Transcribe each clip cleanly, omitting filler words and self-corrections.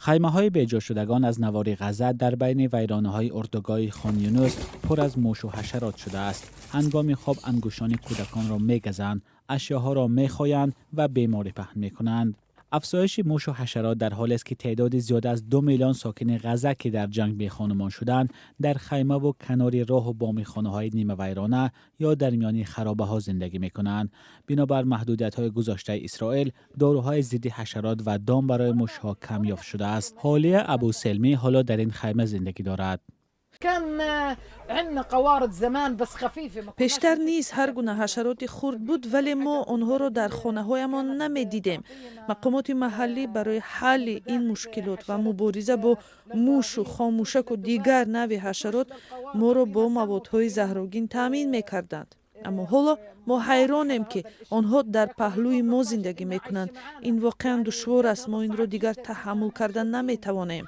Хаймаҳои беҷошудагон аз навори Ғазза дар байни вайронаҳои урдугоҳи Хон Юнус пур аз мушу ҳашарот шудааст. Ҳангоми хоб ангуштони кӯдаконро мегазанд, ашёҳоро мехоянд ва беморӣ паҳн мекунанд. Афзоиши мушу ҳашарот дар ҳолест, ки теъдоди зиёда аз 2 миллион сокини Ғазза, ки дар ҷанг бехонумон шуданд, дар хаймаву канори роҳу боми хонаҳои нимавайрона ё дар миёни харобаҳо зиндагӣ мекунанд. Бинобар маҳдудиятҳои гузоштаи Исроил, доруҳои зидди ҳашарот ва дом барои мушҳо камёфт шудааст. Ҳолия Абуселмӣ ҳоло дар ин хайма зиндагӣ дорад. Пештар низ ҳар гуна ҳашароти хурд буд, вале мо онҳоро дар хонаҳоямон намедидем. Мақомоти маҳаллӣ барои ҳалли ин мушкилот ва мубориза бо мушу хомӯшаку дигар навъи ҳашарот моро бо маводҳои заҳрогин таъмин мекарданд. Аммо ҳоло мо ҳайронем, ки онҳо дар паҳлӯи мо зиндагӣ мекунанд. Ин воқеан душвор аст. Мо инро дигар таҳаммул карда наметавонем.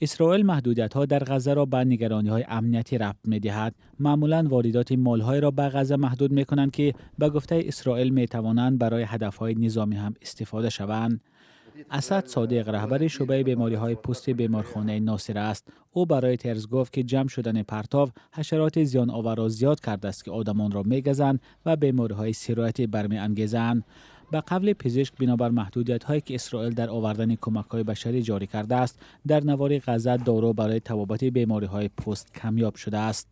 Исроил маҳдудиятҳо дар Ғаззаро ба нигарониҳои амниятӣ рабт медиҳад. Маъмулан воридоти молҳоеро ба Ғазза маҳдуд мекунанд, ки ба гуфтаи Исроил метавонанд барои ҳадафҳои низомӣ ҳам истифода шаванд. Асад Содиқ раҳбари шӯъбаи бемориҳои пӯсти беморхонаи Носир аст. Ӯ ба Ройтерс гуфт, ки ҷамъ шудани партов ҳашароти зиёноварро зиёд кардааст, ки одамонро мегазанд ва бемориҳои сироятӣ бармеангезанд. Ба қавли пизишк, бинобар маҳдудиятҳое, ки Исроил дар овардани кӯмакҳои башарӣ ҷорӣ кардааст, дар навори Ғазза дору барои табобати бемориҳои пӯст камёб шудааст.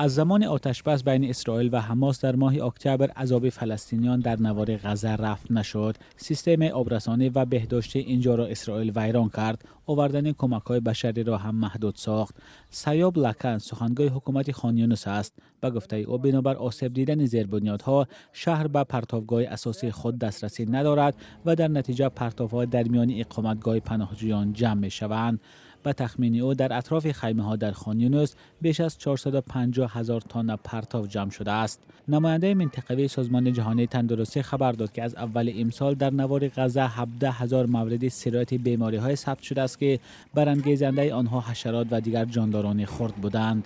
Аз замони оташбас байни Исроил ва Ҳамос дар моҳи октябр азоби фаластиниён дар навори Ғазза рафъ нашуд. Системаи обрасонӣ ва беҳдоштии инҷоро Исроил вайрон кард, овардани кӯмакҳои башариро ҳам маҳдуд сохт. Саёб Лакан сухангӯи ҳукумати Хон Юнус аст. Ба гуфтаи ӯ, бинобар осеб дидани зербунёдҳо, шаҳр ба партовгоҳи асосии худ дастрасӣ надорад ва дар натиҷа партовҳо дар миёни иқоматгоҳи паноҳҷӯён ҷамъ мешаванд. Ба тахмини ӯ, дар атрофи хаймаҳо дар Хон Юнус беш аз 450 ҳазор тонна партов ҷамъ шудааст. Намояндаи минтақавии Созмони ҷаҳонии тандурустӣ хабар дод, ки аз аввали имсол дар навори Ғазза 17 ҳазор мавриди сирояти бемориҳое сабт шудааст, ки барангезандаи онҳо ҳашарот ва дигар ҷондорони хурд буданд.